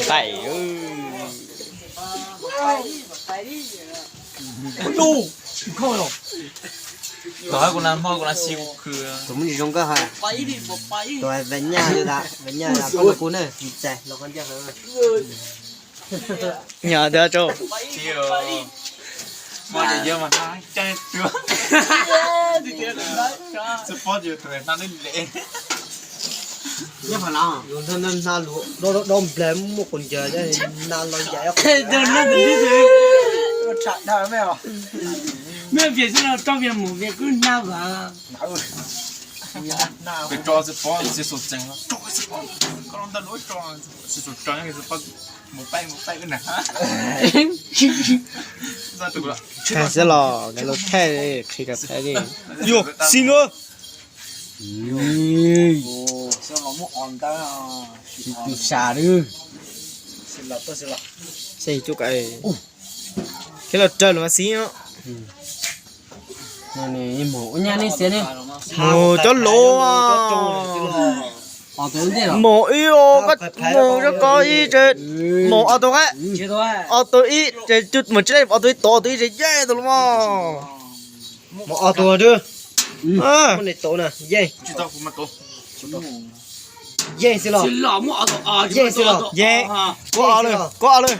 Qaim. Tus hab kuv na hmo kuv na xi kuv khw. Tus muaj zoo nkauj ha. Tus ve nyaj li da, ve nyaj li da, koj kuv ne, txais los koj ntiaj hawv. Nyob tiag tso. Moj yog mas na caij tuag. Xub pob yog tus na leb leb. Yog mas na, yus na na lus dob dob nplais muaj quas ncaws na los ncaim. Mej piam xwb los rau vias mus vias kub na vas. Peb tso xub pob xib xus tsees, tso xub pob, koj los ntawm lub tso xib xus tso xub pob mus paib mus paib na. Thaij xwb los, lub thaij li, qhia rau thaij li. Yuav xi na. Xi tus sam lwm. Xi cub ka, thiab los raws lus mas xi no. Mus cov lus, mus ib os, koj mus cov ko ib tse, mus ob tug qab, ob tug ib tse, mus tsis lej ob tug ib tod, ob tug ib tse yeej tau los mas. Mus ob tug na, yeej. Yeej xwb los. Yeej xwb los. Yeej. Koj ob lwm, koj ob lwm.